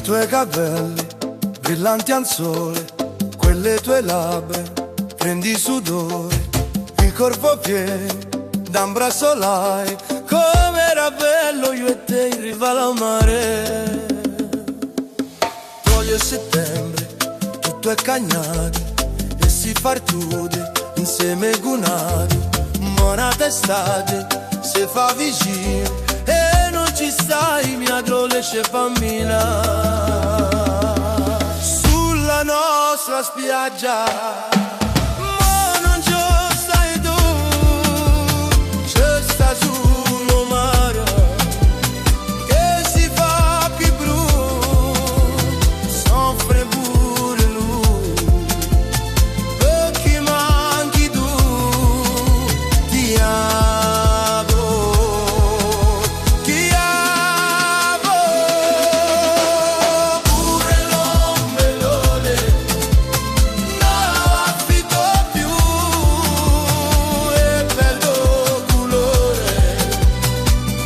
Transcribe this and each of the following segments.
tuoi capelli, brillanti al sole, quelle tue labbra, prendi sudore, il corpo pieno d'ambra solare, come era bello io e te in riva al mare. Poi è settembre, tutto è cagnato e si fartude insieme gunati, monata estate, se fa vicino e non ci stai, mia dolce bambina. Sulla nostra spiaggia, ma non ci stai tu, c'è sta solo mare che si fa più brutto, soffre pure lui, perché manchi tu, ti amo, ti amo, pure l'ombrellone non affitto più e perdo colore.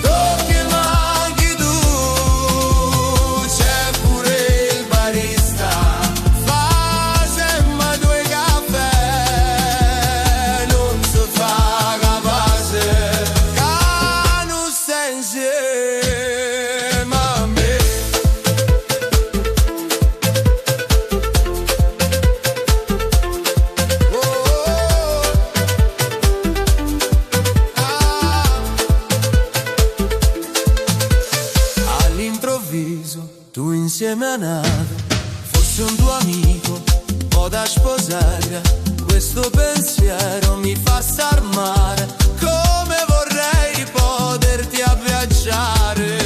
Perché manchi tu, c'è pure il barista, fa sempre due caffè, non si fa capace, che non stai insieme a me. Oh, ah. All'improvviso tu insieme a nave, forse un tuo amico o da sposare, questo pensiero mi fa star male, come vorrei poterti abbracciare.